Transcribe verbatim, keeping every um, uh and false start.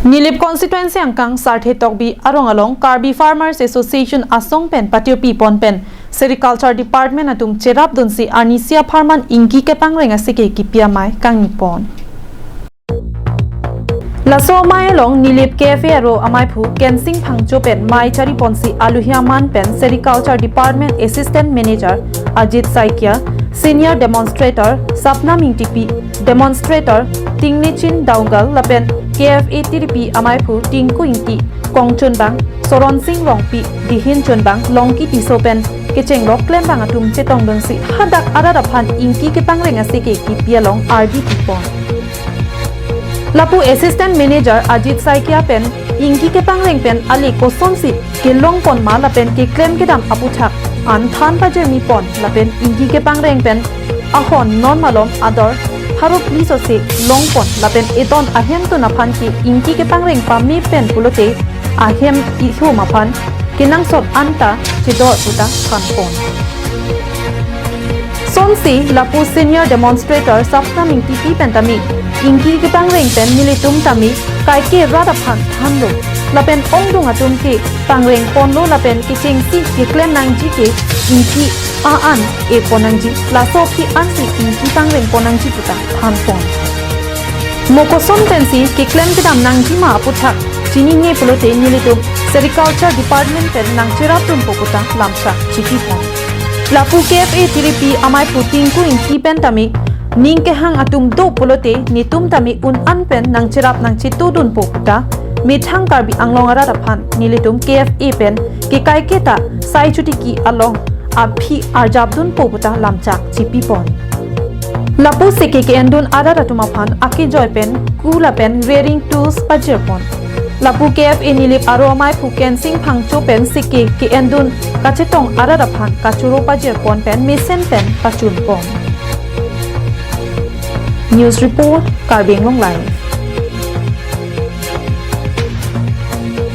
Nilip constituency angkang Sarthe Tokbi arong along Karbi Farmers Association asong pen patiopi pon pen Sericulture Department atum cherapdunsi arnisi apharman ingki kepangreng aseke kipi amei kangni pon. Laso amei along Nilip K F A aro amaiphu Kensing Phangcho pen mei chari ponsi aluhi aman pen Sericulture Department Assistant Manager Ajit Saikia, Senior Demonstrator Sapna Mingtipi, Demonstrator Tinglechin Daunggal lapen K F A tiripi amaiphu Tinku Ingti, Kongchunbang, Soron Sing Rongpi, Dihin Chunbang, Longki Tisso pen kechenglok klembang atum chetongdunsi hadak arat aphan ingki kepangreng aseke kipi along ardi pipon. Lapu Assistant Manager Ajit Saikia pen ingki kepangreng pen ale kosonsi kelong pon ma lapen keklem kedam aputhak an than pajirmi pon lapen ingki kepangreng pen ahon non malom ador pharo phli sose long pon lapen eton ahemtun aphan ke ingki kepangreng pame pen pulote ahem ihum aphan kenangsot anta chedor puta than pon. Sonsi lapu Senior Demonstrator Sapna Mingtipi pen tame ingki kepangreng pen nelitum tame kaike rat aphan thanlo lapen ongdung atum ke pangreng ponlo lapen kechengsi keklem nangji ke ingki a-an e pon nangji, laso aphi ansi ingki pangreng pon nangji puta than pon. Mo koson pensi keklem kedam nangji ma aputhak chinine pulote nelitum Sericulture Department pen nangcherapdunpo puta lamchak chipi pon. Lapu K F A tiripi amaiphu Tinku Ingti pen tame ning kehang atum do pulote netum tame un-an pen nangcherap nangchetudunpo puta methang Karbi Anglong arat aphan nelitum K F A pen kekaike ta sai chotiki along aphi arjapdunpo puta lamchak chipi pon. Lapu seke ke-endun arat atum aphan akejoi pen ku lapen rearing tools pajir pon. Lapu K F A Nilip aro amaiphu Kensing Phangcho pen seke ke-endun kachetong arat aphan kachoro pajir pon pen mesen pen pachun pon. News report, Karbi Anglong Live.